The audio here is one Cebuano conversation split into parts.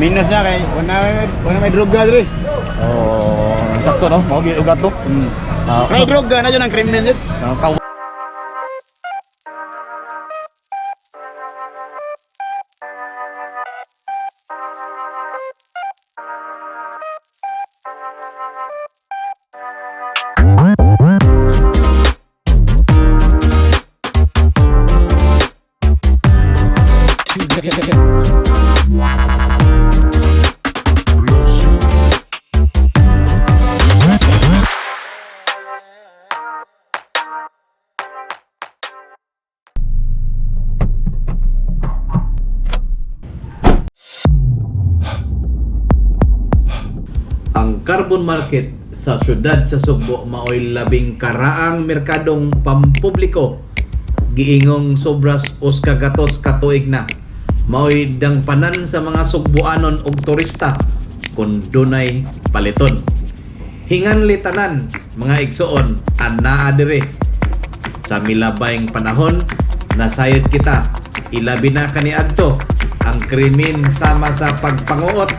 Minus na kay wala may droga dre. Oh, sakto no? Mao gyud ugat to. Ah, May droga na yun ang krimen yun. Ang carbon market sa syudad sa Sugbo maoy labing karaang merkadong pampubliko giingong sobras uska gatos katuig na. Maoy dangpanan sa mga Sugboanon og turista kun dunay paliton. Hinganli tanan mga igsoon anaa diri sa milabayng panahon nasayod kita ilabi na kaniadto ang krimen sama sa pagpanguot,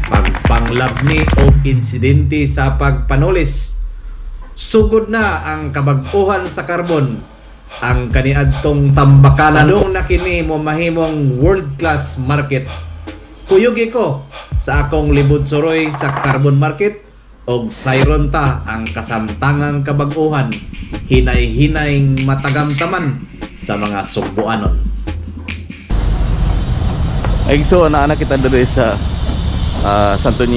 pagpanglabni o insidente sa pagpanulis. Sugod na ang kabag-uhan sa karbon. Ang kaniadtong tambakalan na kini mo mahimong world class market. Kuyugi ko sa akong libod suroy sa carbon market og sayron ta ang kasamtangang kabag-uhan hinay-hinayng matagamtaman sa mga Sugboanon. Ay so naa na kita diri sa Santo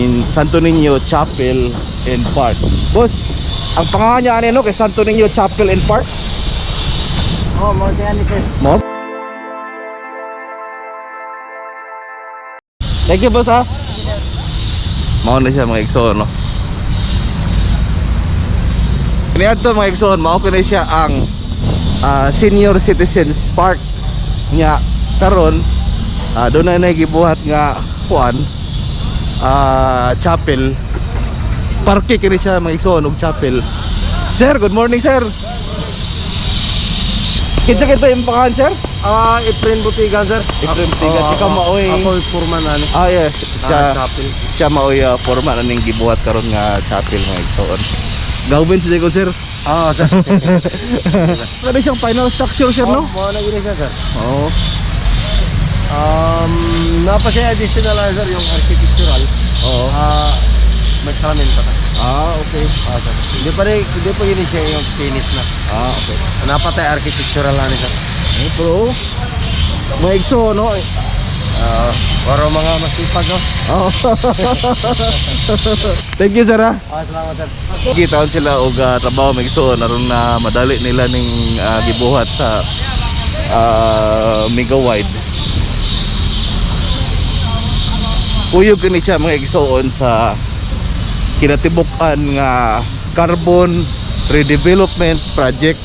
Niño Chapel and Park. Boss, ang pangalan niya ani no kay Santo Niño Chapel and Park? Oh, mo kaya ni sir. Mo? Thank you, boss ah. Mao na siya mga igsoon no. Kaniadto mga igsoon, mao kini siya ang Senior Citizens Park nya karon doon na gibuhat nga kuan chapel, parke kini siya mga igsoon og chapel. Sir, good morning, sir. Kinsa kita yung pangalan, sir? Ah, Efren Butigan, sir. Efren Butigan. Ah, Ikaw maoy. Ako yung foreman ani. Ah, yes. Siya, Ah, chapel. siya maoy foreman aning gibuhat karon nga chapel mga igsoon. Gawin siya ko, sir. Ah, sir. Ano siyang final structure, sir, no? Oh, mao na gini siya, sir. Oo. Napa siya additional ah, sir, yung architectural. Oo. Ah, may salamin pa ta. Ah, okay. Ah, sir. Hindi pa gini siya yung finish na. Ah, okay. Napa tayo architectural ani, sir. Eh, bro. Mga igsoon, no? Ah, para mga masipag, oh. Oo. Thank you, sir. Ah. Ah, salamat, sir. Gitaon sila og trabaho mga igsoon aron na madali nila ning gibuhat sa mega wide. Kuyog kini siya mga igsoon sa kinatibuk-an nga carbon redevelopment project.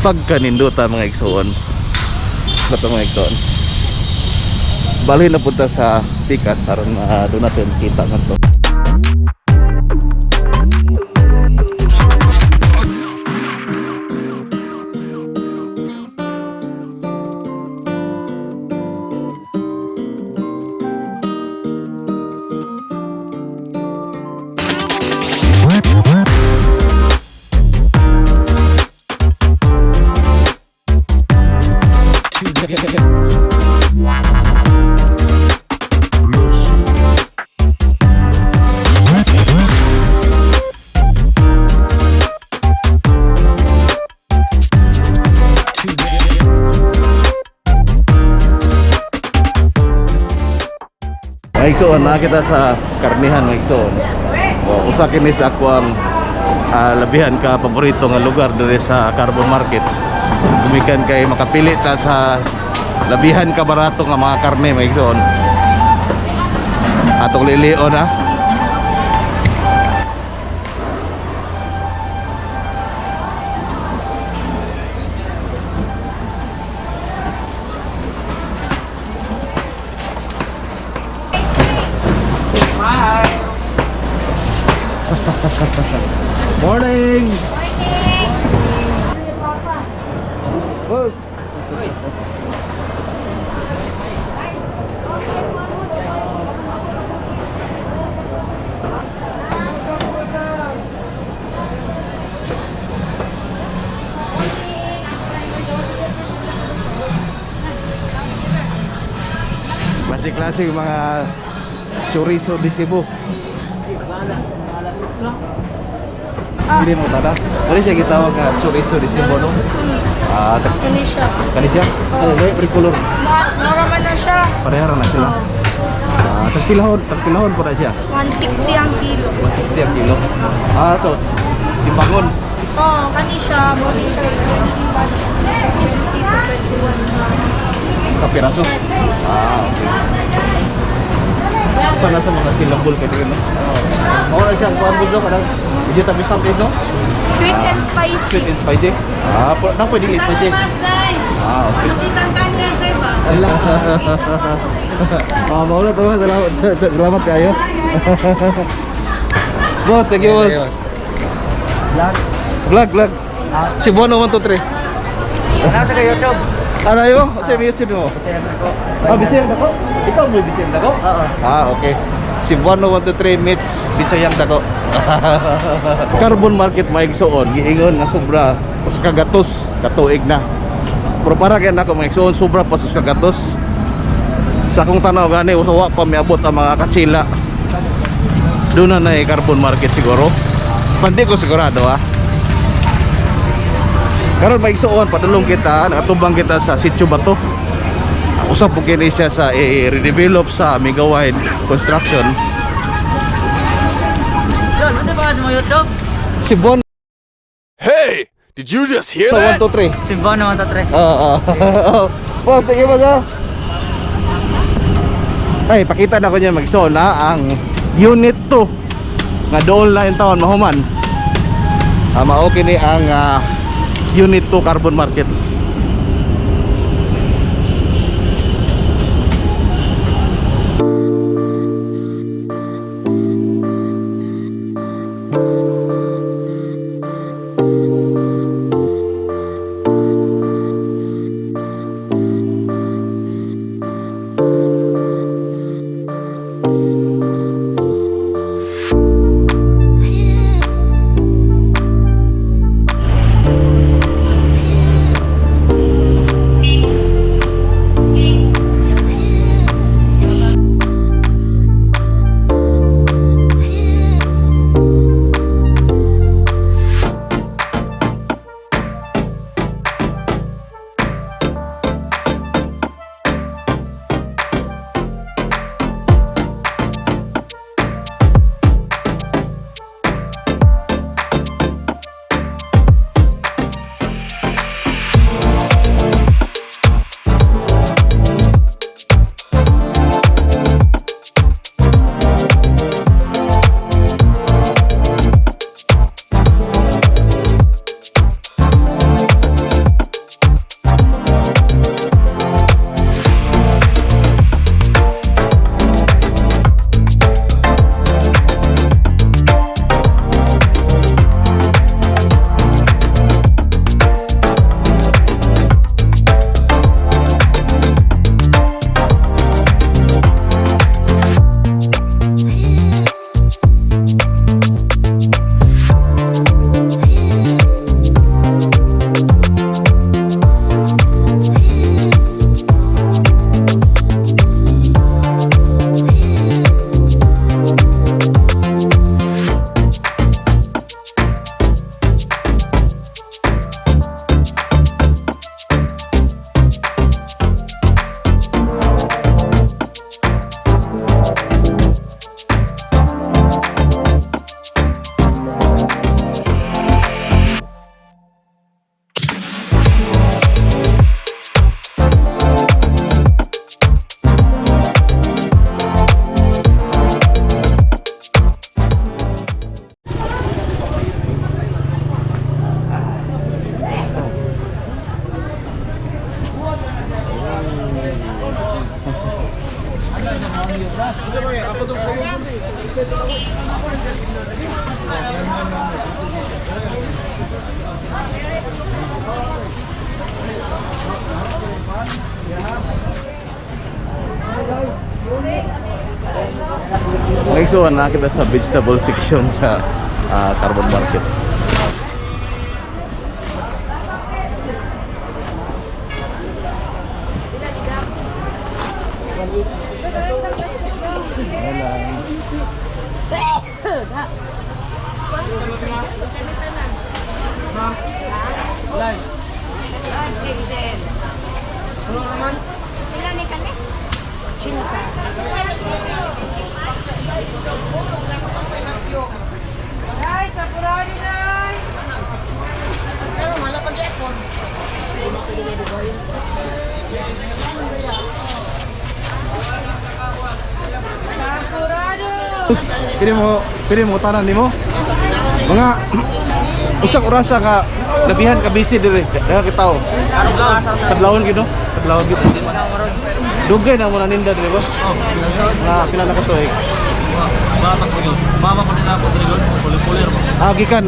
Pagkaninduta mga igsoon. Ito mga igsoon. Bali na punta sa Pikas aron doon natin kita nga to. Mga igsoon, nakita sa karnihan mga igsoon. O, usa kini sa ako ang labihan ka paborito nga lugar diri sa Carbon Market. Gumikan kay makapili ta sa labihan ka barato nga mga karne mga igsoon. Atong lilion ha. Morning! Boss! Klase-klase mga chorizo de Cebu. Hindi mo tada. Wala siya gitawag nga chorizo de Cebu, no? Ah, Kani siya. kani siya? Oh, may color. Mura man na siya. Pareha ra na sila. Ah, tagpilahon, tagpilahon po na siya. 160 ang kilo. 160 ang kilo. Ah, so timbangon. Oo, kani siya. Mura siya. 20 to 21. Kapiraso. Ah, okay. Usa na sa mga silabol kay diri, no? Oo, na siya ang kuan buso kanang medyo tamis-tamis, no? Sweet and spicy. Sweet and spicy. Ah, na pwede spicy. Ah, okay. Ala. Ah, mauna to. Salamat, salamat kayo. Boss, thank you, boss. Vlog. Vlog, vlog. Cebuano 1, 2, 3. Nasa kayo, YouTube? Ano yun? Sa YouTube mo? Bisaya ko. Ah, Bisayang dako? Ikaw mo Bisayang dako? Oo. Ah, okay. Cebuano 1, 2, 3 meets Bisayang dako. Carbon market maigsoon, giingon nga sobra us kagatos katuig na. Pero para kay nako maigsoon sobra pa sa kagatos. Sa akong tanaw gani usawa pa miabot ang mga katsila. Doon na na carbon market siguro. Pandi ko sigurado ah. Karon maigsoon padulong kita, nakatubang kita sa Sitio Bato. Usap po kini siya sa i-redevelop sa Megawide Construction. Lol, ano ba mo YouTube? Si Bon Hey! Did you just hear sa that? 1, 2, 3. Cebuano 1, 2, 3. Oo. Oo. Boss, thank you, boss. Ah. Ay, pakita na ko niya magsoon na ang Unit 2 nga doon na yung taon mahuman. Ah, mao kini ang Unit 2 Carbon Market. Mga na kita sa vegetable section sa Carbon Market. Pili mo tanan nimo. Mga usang orasa nga labihan ka busy dire. Daghang ka tao. Kadlawon gid no? Kadlawon gid. Dugay na mo na ninda dire boss. Nga pila na ka tuig. Bata ko yun. Mama ko nila ako diri Puli-puli mo. Ah, gikan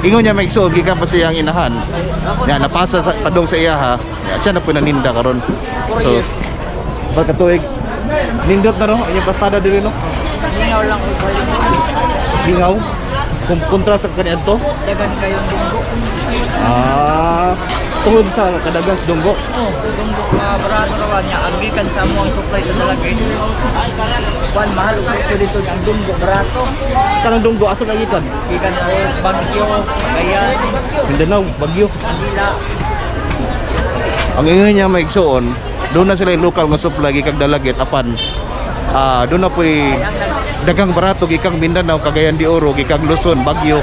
ingon niya maigsoon gikan pa siyang inahan. Ya napasa sa, padong sa iya ha. Ya, siya na po naninda karon. So, baka tuig nindot na no, inyong pastada dire no. Lingaw lang ko. Lingaw. Kontra sa kaniadto. Dagan kayong dunggo. Ah, tungod sa kadagas dunggo. Oh, dunggo ka barato ra niya. Ang gikan sa mo ang supply sa dalagay. Kuan mahal og presyo dito ang dunggo barato. Kanang dunggo asa na gikan? Gikan sa Baguio, Cagayan, Mindanao, Bagyo. Manila. Ang ingon niya maigsoon, doon na sila yung local nga supply gikang Dalagit apan. Doon na po'y daghang barato gikang Mindanao, Cagayan de Oro, gikang Luzon, Bagyo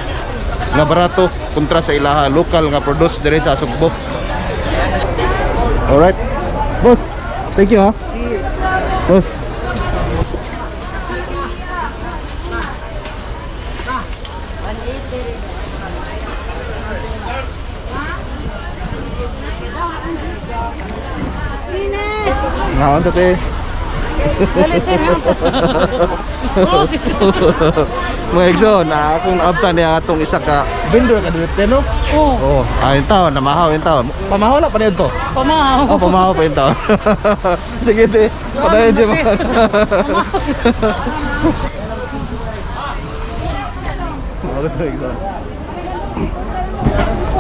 nga barato kontra sa ilaha local nga produce dire sa Sugbo. Alright. Boss, thank you ha. Boss. Naon to te? Dali sir, Mga igsoon, na akong naabtan niya atong isa ka vendor ka dito no? Oo. Oo. Ah, yung taon, namahaw yung taon. Pamahaw na pa niyo to. Pamahaw. Oh, pamahaw pa yung taon. Sige, te. Padayon siya.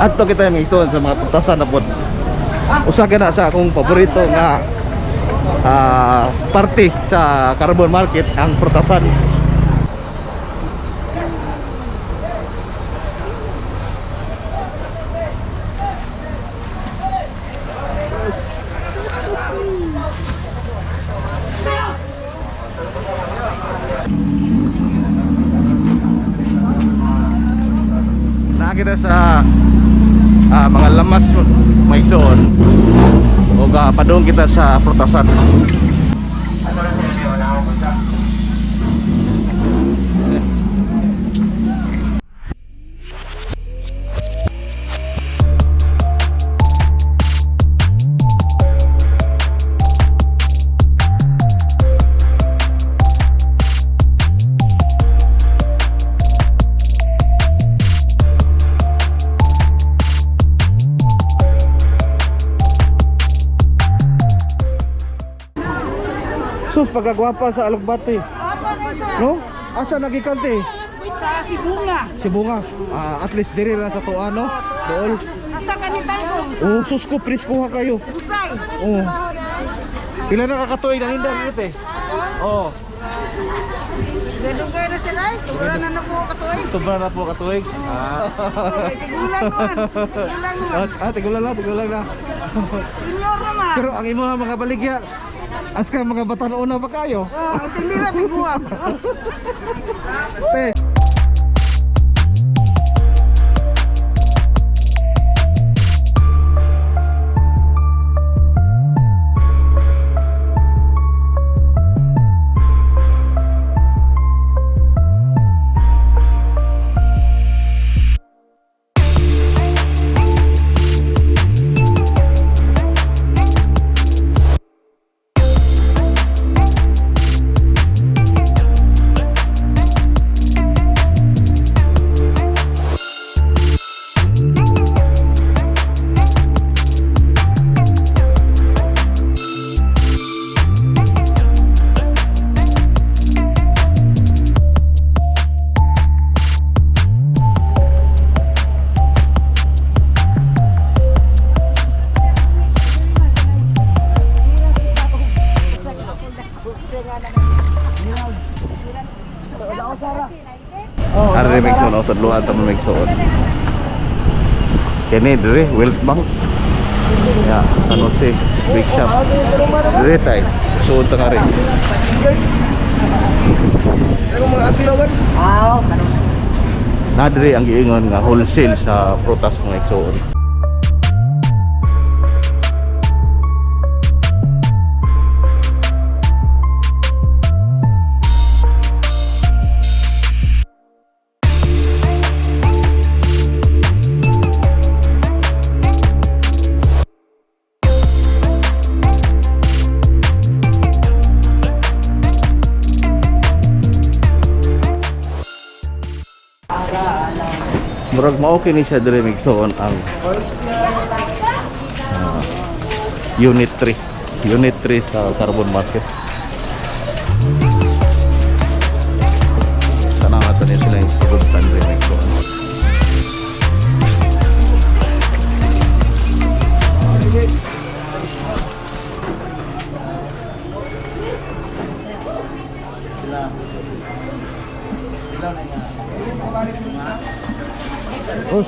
Adto kita yung igsoon sa mga putasan na pod. Usa ka na sa akong paborito nga parte sa Carbon Market ang prutasan. Nakita sa mga lamas may igsoon. O padung kita sa prutasan. Sus, pagkagwapa sa Alugbati. No? Asa nagikante? Sa Sibunga. Sibunga. At least diri lang sa tuwa, no? Dool. Asa kanitan ko. Oh, sus ko, presko ha kayo. Usay. Oh. Pila na kakatuig ang hindan dito eh. Oh, Gadugay na sila ay. Sobra na na po katuig. sobra na po katuig. Ah. Tigulang man. Tigulang man. Tigulang na, tigulang na. Senior naman. Pero ang imo nga mga baligya, as ka mga batan-una pa kayo. Oh, ang tindira tiguang. Te. Dire mga igsoon, oh, tudloan ta mga igsoon. Kini dire Wealth Bank. Ya, San Jose Big Shop. Dire tay, suod ta nga rin. Na dire ang giingon nga wholesale sa prutas mga igsoon. Murag mao kini siya dire migsoon ang Unit 3. Unit 3 sa Carbon Market. Sana nga ni sila yung pagpuntan dire migsoon. Boss,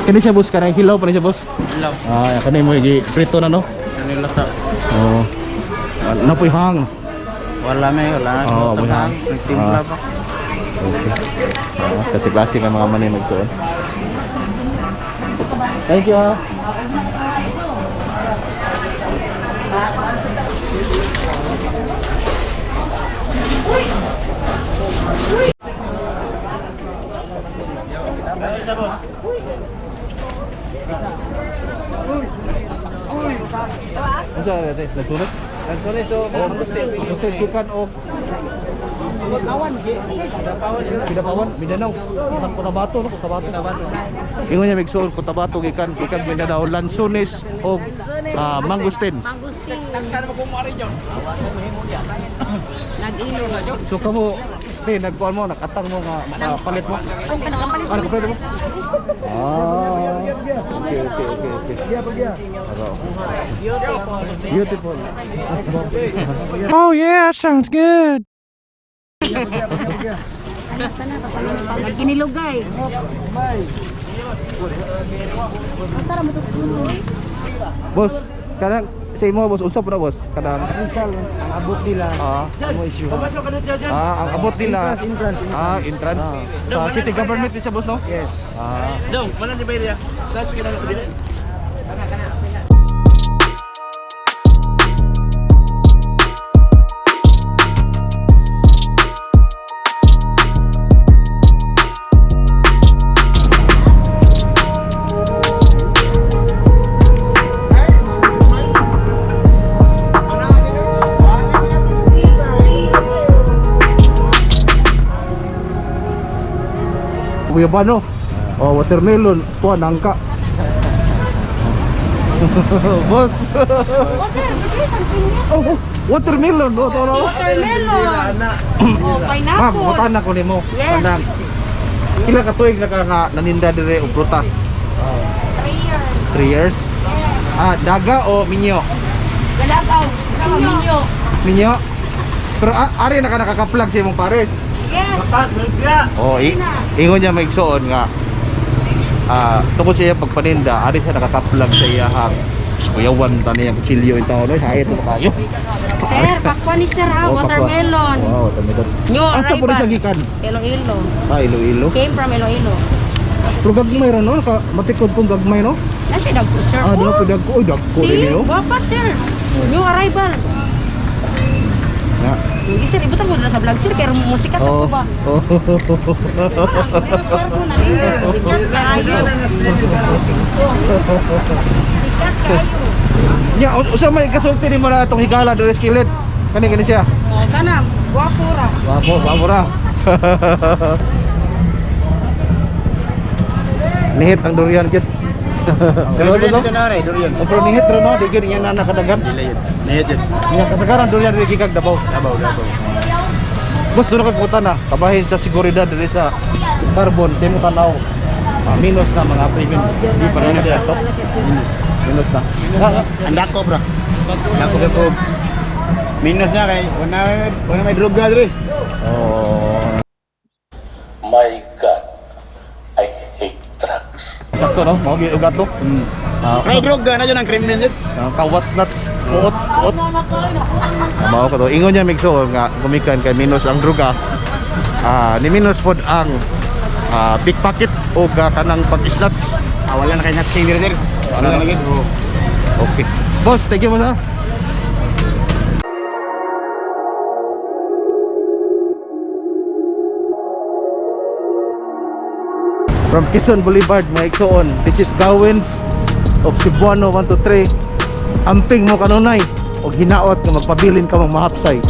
kini siya boss kanang hilaw pa ni siya boss. Hilaw. Ah, kani mo gi prito na no. Kanila sa Oh. Napoy hang. wala may wala. Oo, may hang. Nagtimpla Ah. pa. Okay. Ah, kasi klase ng mga manin nagtuon. Thank you. Ah. Unsa ate? Nagsunod? Lansone so mangustin. Gusto gikan og Kidapawan, Mindanao. Cotabato no, Cotabato. Ingon niya migsuon Cotabato gikan gikan Mindanao, lansones og mangustin. Mangustin. Nag-ilo. So kamo te nagkuan mo nakatang mo nga makapalit mo. Ang pinakapalit. Ah, nakapalit mo? Ah. Okay. Hello. Beautiful. Oh yeah, that sounds good. Nagkinilugay. Boss, kanang sa imo boss unsa po na boss? Kanang Misal ang abot nila mo issue. Ah, ang abot nila. Entrance, entrance. Ah, entrance. Sa city government ni siya boss no? Yes. Ah. Dong, wala di ba area? Tapos kinala ko dili. Guyabano. Oh, watermelon, tuwa nangka. Boss. Oh, sir, bigay ang pinya. Oh, watermelon, oh, toro. Watermelon. Oh, Ma'am, pineapple. mutan na ko nimo. Yes. Kanang Pila ka tuig na ka nga naninda dire og prutas? 3 years. 3 years. Ah, daga o minyo? Galakaw. Minyo. Minyo. Pero ari na ka nakakaplag sa imong pares. Yes. Oh, ingon niya maigsoon nga tungkol sa iyang pagpaninda, ari siya nakakaplag sa iyahang kuyawan ta niya kutsilyo in taon. Ay, hayat na kayo. Sir, pakwa ni sir ha, Oh, pakwa. watermelon. Wow, watermelon. New Asa po rin arrival. siya gikan? Iloilo. Ah, Iloilo. Came from Iloilo. Pero gagmay ra no, matikod kong gagmay no. Na siya dagko sir. Ah, dako dagko, oy dagko See? rin oh. Guwapa sir. New arrival. Na. Hindi sir, ibutang ko na sa vlog sir kay musika sa Oh. ko ba. Oh. Pero sir ko na ninyo. Sikat kaayo. Sikat kaayo. Nya, usa may kasulti nimo na atong higala diri sa kilid. Kani kani siya. Oh, kana, guwapo ra. Wapo, wapo ra. Nihit ang durian kit. Durian ito na rin, durian. Oh, pero nihit ra no, di gyud niya na nakadagan. Nihit yun. Nya kasagaran durian diri gikag Davao. Davao, Davao. Boss, doon ako pupunta na. Kabahin sa seguridad diri sa carbon, sa imo tanaw. Minus na mga premium. Di pa rin na top. Minus na. Ang dako bro. Dako sa tub. Minus na kay una una may droga dre. Oh. My God. to, no? Mao gyud ugat to. Ah, May droga na yun ang krimen yun. Ang kawas nuts, puot, puot. Mao ka to. Ingon niya migso nga gumikan kay minus ang druga. Ni minus pod ang pickpocket o kanang pag-snatch. Wala na kay nuts sir. Wala na gid. Okay. Boss, thank you, boss, ha. From Quezon Boulevard, mga igsoon. This is Gawins of Cebuano 123. Amping mo kanunay og hinaot nga magpabilin ka mong mahapsay.